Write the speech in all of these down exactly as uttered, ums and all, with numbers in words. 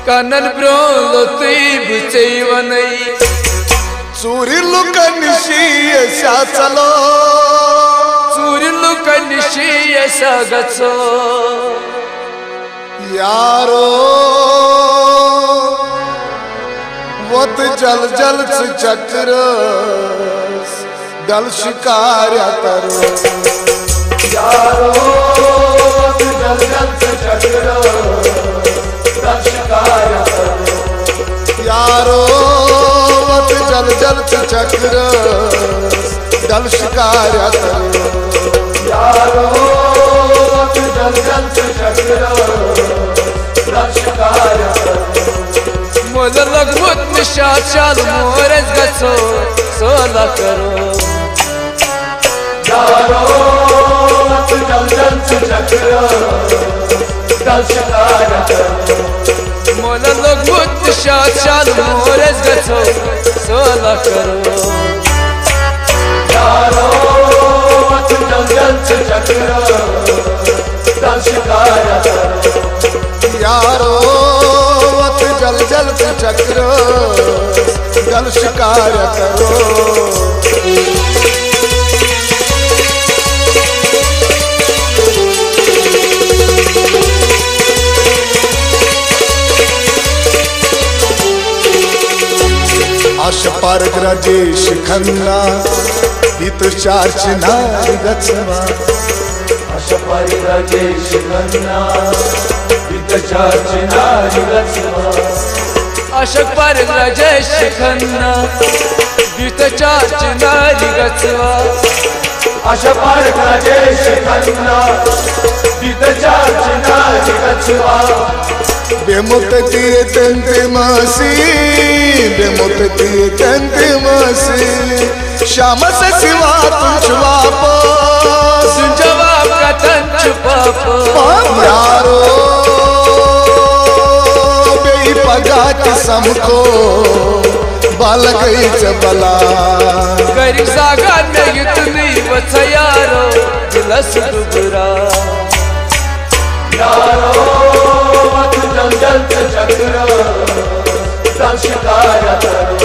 کنن برونٛہہ لوٚتُے بہٕ ژےٚ ونے۔ ژوٗرِ لُکن نِشی أسۍ ہا ژلو۔ ژوٗرِ لُکن نِشی أسۍ ہا گژھو۔ یارو، وۄتھ جل جل ژٕ چکرس، ڈل شکاریا ترو۔ یارو، وۄتھ جل جل ژٕ چکرس، ڈل شکاریا ترو۔ یارو، وۄتھ جل جل ژٕ چکرس، ڈل شکاریا ترو۔ یارو، وۄتھ جل جل ژٕ چکرس، ڈل شکاریا ترو۔ مۄلہٕ لوٚگمُت نِشاط شالمور، أسۍ گژھو سٲلہ کرو۔ یارو، وۄتھ جل جل ژٕ چکرس، ڈل شکاریا ترو۔ مۄلہٕ لوٚگمُت نِشاط شالمور، أسۍ گژھو سٲلہ کرو۔ یارو، وۄتھ جل جل ژٕ چکرس، ڈل شکاریا ترو۔ یارو، وۄتھ جل جل ژٕ چکرس، ڈل شکاریا ترو۔ آشا پارک راجیش کھنہ، بیتر چار چنار گژھوا۔ آشا پارک راجیش کھنہ، بیتر چار چنار گژھوا۔ آشا پارک راجیش کھنہ، بیتر چار چنار گژھوا۔ آشا پارک راجیش کھنہ، بیتر چار چنار گژھوا۔ بیمو تتی تنتی ماسی، بیمو تتی تنتی ماسی۔ شامس أسۍ واتُن چھُ واپس۔ جواب کتن چھُ پاپس؟ پاپ یارو، بیٚیہِ پگاہ تہِ سمکھو، بلہٕ گٔے ژےٚ بلا۔ کٔرِو زاگان مےٚ یُتنُے وَژھا یارو، دِلس دُبرا۔ یارو، وَژھ جلجل ژٕ چکرس، ژل شکارا کرو۔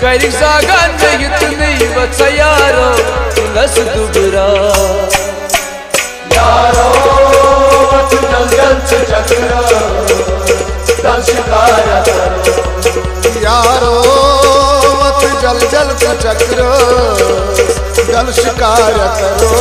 گرِکۍ زاگان مےٚ یُتنُے وَژھا یارو، دِلس دُبرا۔ یارو، وَژھ جلجل ژٕ چکرس، ژل شکارا کرو۔ یارو، وَژھ جلجل ژٕ چکرس، ژل شکارا کرو۔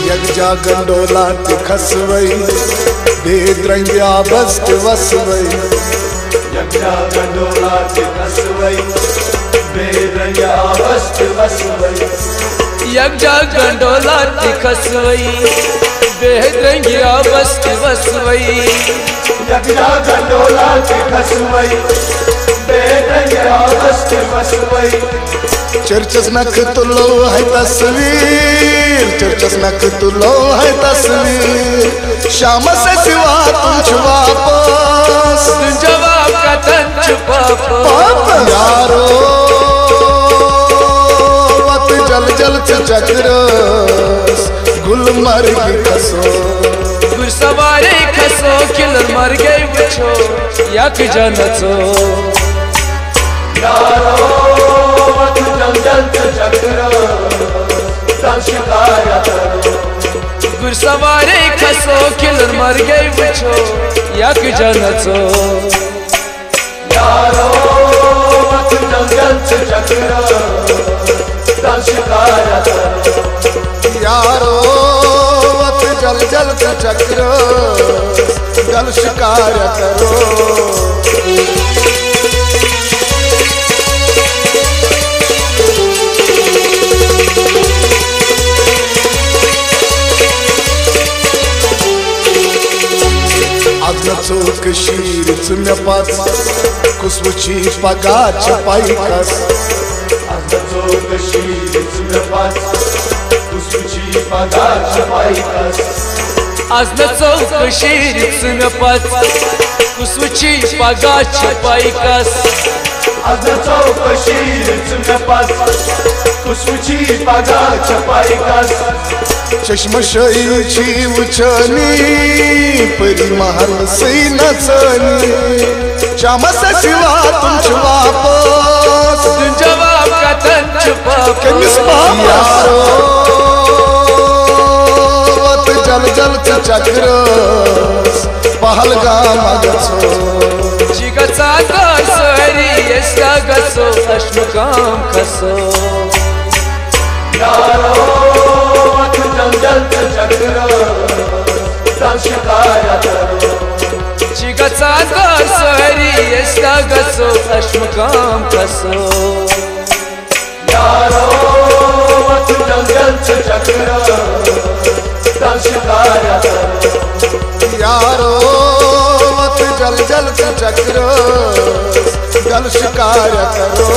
یکجا گنڈولا تہِ کھسوے، بیٚیہِ درٛنٛگہِ آبس تہِ وسوے۔ یکجا گنڈولا تہِ کھسوے، بیٚیہِ درٛنٛگہِ آبس تہِ وسوے۔ یکجا گنڈولا تہِ کھسوے، بیٚیہِ درٛنٛگہِ آبس تہِ وسوے۔ یکجا گنڈولا تہِ کھسوے، بیٚیہِ درٛنٛگہِ آبس تہِ وسوے۔ چرچس نکھٕ تُلو ہے تصویر، چرچس نکھٕ تُلو ہے تصویر۔ شامس اسہِ واتُن چھُ واپس۔ جواب کتن چھُ پاپس؟ پاپس۔ یارو، وَتہٕ جل جل ژٕ چکرس، گلمرگہِ کھسو۔ گُرۍ سوارے کھسو، کِلر مرگے وٕچھو، یکجا نژو۔ یارو، وَتہٕ جل جل ژٕ چکرس، ژل شکارا کرو۔ گُرۍ سوارے کھسو، کِلر مرگے وٕچھو، یکجا نژو۔ یارو، وَتھ جلجل ژٕ چکرس، ژل شکارا کرو۔ یارو، وَتہٕ جلجل ژٕ چکرس، ژل شکارا کرو۔ از نژو کٔشیٖرِ ژٕ مےٚ پژھ، کُس وٕچھی پگاہ چھِ پَے کَس۔ از نژو کٔشیٖرِ ژٕ مےٚ پژھ، کُس وٕچھی پگاہ چھِ پَے کَس۔ از نژو کٔشیٖرِ ژٕ مےٚ پژھ، کُس وٕچھی پگاہ چھِ پَے کَس؟ از نژو کٔشیٖرِ ژٕ مےٚ پَس۔ کُس وٕچھی پگاہ چھِ پَے کَس؟ چشمہٕ شٲہی چھی وٕچھٲنی، پٔری محل سٕے نژٲنی۔ شامس اَسہِ واتُن چھُ واپس۔ دیُن جواب کتن چھُ پاپس؟ کٔمِس پاپس؟ یارو، وَتہٕ جل جل ژٕ چکرس، پہلگام گژھو۔ چھِ گژھان دٲر سٲری، أسۍ کیٛاہ گژھو، اَسہِ مُقام کھسو۔ یارو، وَتہٕ جل جل ژٕ چکرس، تَل شِکایت کرو۔ چھِ گژھان دٲر سٲری، أسۍ کیٛاہ گژھو، اَسہِ مُقام کھسو۔ یارو، وَتہٕ جل جل ژٕ چکرس، تَل شِکایت کرو۔ یارو، وَتہٕ جل جل ژٕ چکرس، تَل شِکایت کرو۔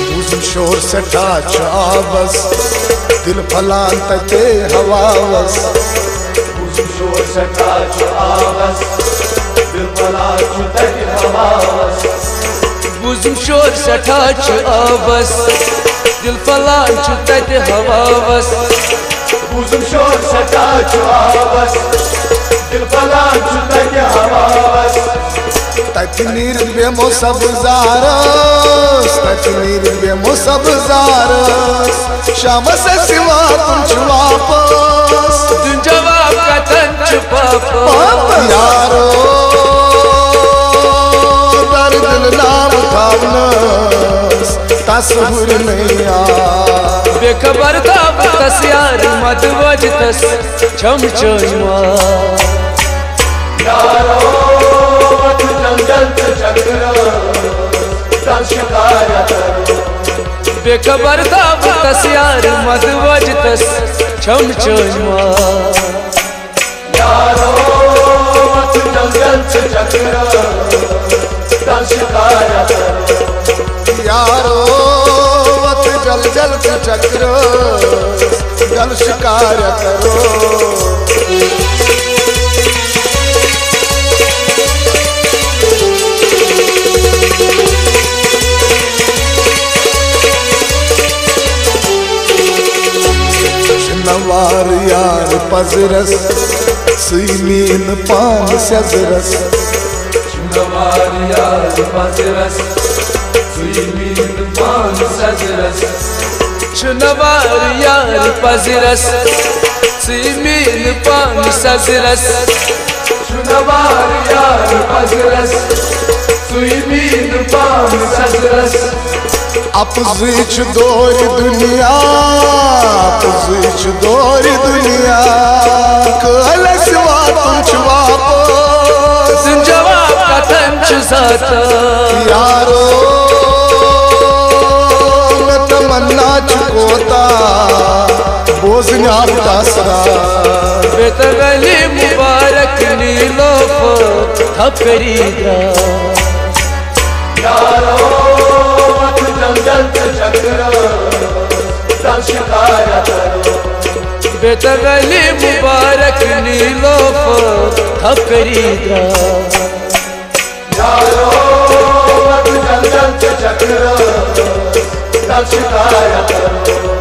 بوٗزُم شور سٮ۪ٹھاہ چھُ آبس، دِل پھۄلان تَتے ہواوس۔ بوٗزُم شور سٮ۪ٹھاہ چھُ آبس، دِل پھۄلان چھُ تَتہِ ہواوس۔ بوٗزُم شور سٮ۪ٹھاہ چھُ آبس، دِل پھۄلان چھُ تَتہِ ہواوس۔ بوٗزُم شور سٮ۪ٹھاہ چھُ آبس، دِل پھۄلان چھُ تَتہِ ہواوس۔ تَتہِ نیٖرِتھ بیمو سبزارس، تَتہِ نیٖرِتھ بیمو سبزارس۔ شامس اَسہِ واتُن چھُ واپس۔ دیُن جواب کتن چھُ پاپس؟ پاپس۔ یارو، دردِ دِل ناو تھاونس، تس ہُرِ نہٕ یار۔ بے خبر تھاو تس یار، مد وج تس چھم چٲنۍ مار۔ یارو، وَتہٕ جل جل ژٕ چکرس، تَل شِکایت کرو۔ بے خبر تھاو تس یار، مد وج تس چھم چٲنۍ مار۔ یارو، وَتہٕ جل جل ژٕ چکرس، تَل شِکایت کرو۔ یارو، وَتہٕ جل جل ژٕ چکرس، تَل شِکایت کرو۔ چھُنہٕ وار یار پزرس، سُے میٖن پان سیزرس۔ چھُنہٕ وار یار پزرس، سُے میٖن پان سیزرس۔ چھُنہٕ وار یار پزرس، سُے میٖن پان سیزرس۔ چھُنہٕ وار یار پزرس، سُے میٖن پان سیزرس۔ اَپزُے چھُ دورِ دُنیا، اَپزُے چھُ دورِ دُنیا۔ کٲلۍ اَسہِ واتُن چھُ واپس۔ دیُن جواب کتن چھُ ذاتن؟ یارو، مےٚ تمنا چھِ کوتاہ، بوزنہِ آو تسرا۔ بے تغلی مبارک نیٖلوفر تھپری درٛاو۔ یارو، وَتہٕ جل جل ژٕ چکرس، تَل شِکایت کرو۔ بے تغلی مبارک نیٖلوفر تھپری درٛاو۔ یارو، وَتہٕ جل جل ژٕ چکرس، تَل شِکایت کرو۔